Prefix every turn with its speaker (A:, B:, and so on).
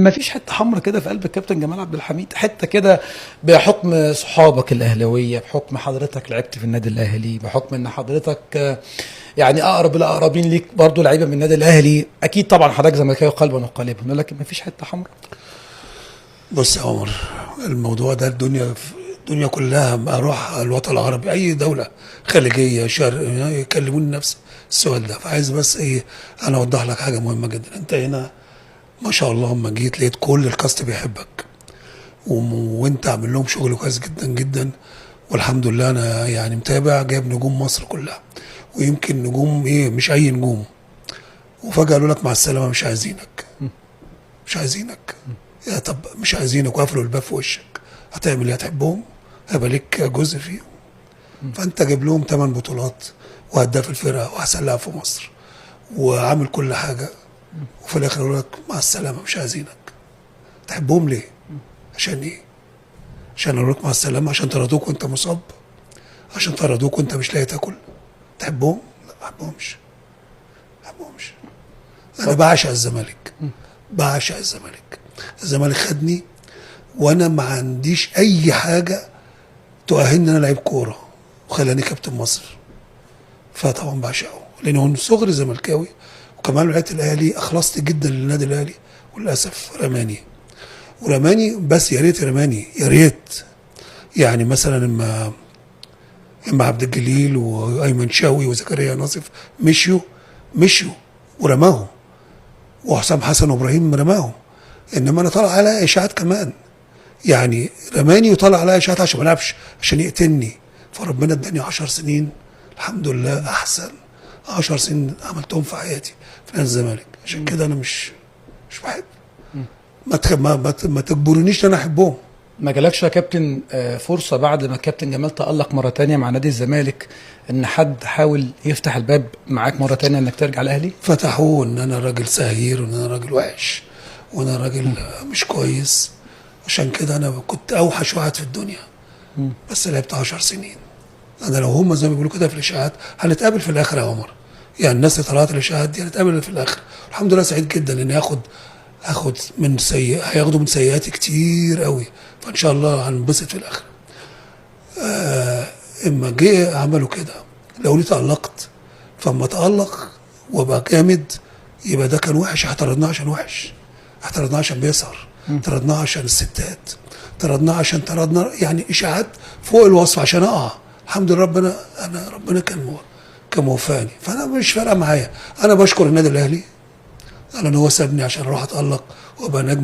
A: ما فيش حتة حمرا كده في قلب الكابتن جمال عبد الحميد؟ حتة كده بحكم صحابك الاهلاوية، بحكم حضرتك لعبت في النادي الاهلي، بحكم ان حضرتك يعني اقرب الاقربين ليك برضو لعيبة من النادي الاهلي، اكيد طبعا حضرتك زملكاوي قلبا وقالبا، ولكن ما فيش حتة حمرا؟
B: بص يا عمر، الموضوع ده الدنيا كلها، اروح الوطن العربي، اي دولة خليجية، شرق، يكلموني نفس السؤال ده. فعايز بس ايه، انا اوضح لك حاجة مهمة جدا. انت هنا ما شاء الله اما جيت لقيت كل ال cast بيحبك، وانت عامل لهم شغل كويس جدا جدا، والحمد لله. انا يعني متابع، جايب نجوم مصر كلها، ويمكن نجوم ايه، مش اي نجوم. وفجاة قالوا لك مع السلامة، مش عايزينك، مش عايزينك. يا طب مش عايزينك وقفلوا الباب في وشك، هتعمل ايه؟ هتحبهم؟ هيبقى ليك جزء فيهم. فانت جايب لهم 8 بطولات، وهداف الفرقة، واحسن لاعب في مصر، وعامل كل حاجة، وفي الاخر يقول لك مع السلامة مش عايزينك. تحبهم ليه؟ عشان ايه؟ عشان يقول لك مع السلامة؟ عشان طردوك وانت مصاب؟ عشان طردوك وانت مش لاقي تاكل؟ تحبهم؟ لا، ما احبهمش، ما احبهمش. انا بعشق الزمالك، بعشق الزمالك. الزمالك خدني وانا ما عنديش اي حاجة تؤهلني ان انا لعيب كورة، وخلاني كابتن مصر. فطبعا بعشقه لانه من صغري زملكاوي، وكمان لعيبة الاهلي اخلصت جدا للنادي الاهلي، وللاسف رماني ورماني. بس يا ريت رماني، يا ريت. يعني مثلا اما عبد الجليل وايمن شوقي وزكريا ناصف مشيوا ورماهم، وحسام حسن وابراهيم رماهم. انما انا طالع على اشاعات كمان، يعني رماني وطلع عليا اشاعات عشان ما العبش، عشان يقتلني. فربنا اداني 10 سنين الحمد لله، احسن 10 سنين عملتهم في حياتي في نادي الزمالك. عشان كده انا مش بحب، ما تجبرونيش ان انا احبهم.
A: ما جالكش يا كابتن فرصة بعد ما الكابتن جمال تألق مرة تانية مع نادي الزمالك ان حد حاول يفتح الباب معاك مرة تانية انك ترجع الاهلي؟
B: فتحوه ان انا راجل سهير، وان انا راجل وحش، وان انا راجل مش كويس. عشان كده انا كنت اوحش واحد في الدنيا، بس لعبت 10 سنين. انا لو هم زي ما بيقولوا كده في الاشاعات، هنتقابل في الاخر يا عمر. يعني الناس اللي طلعت الاشاعات دي هنتقابل في الاخر. الحمد لله سعيد جدا اني هاخد من سيء، هياخدوا من سيئاتي كتير قوي، فان شاء الله هنبسط في الاخر. اما جه عملوا كده، لو لي تألقت، فاما تألق وابقى جامد يبقى ده كان وحش. اعترضناه عشان وحش، اعترضناه عشان بيسهر، طردناه عشان الستات، طردناه عشان طردنا، يعني اشاعات فوق الوصف عشان اقع. الحمد لله ربنا، انا ربنا كان موفقني، فانا مش فارقه معايا. انا بشكر النادي الاهلي على ان هو سابني عشان اروح اتالق وابقى نجم.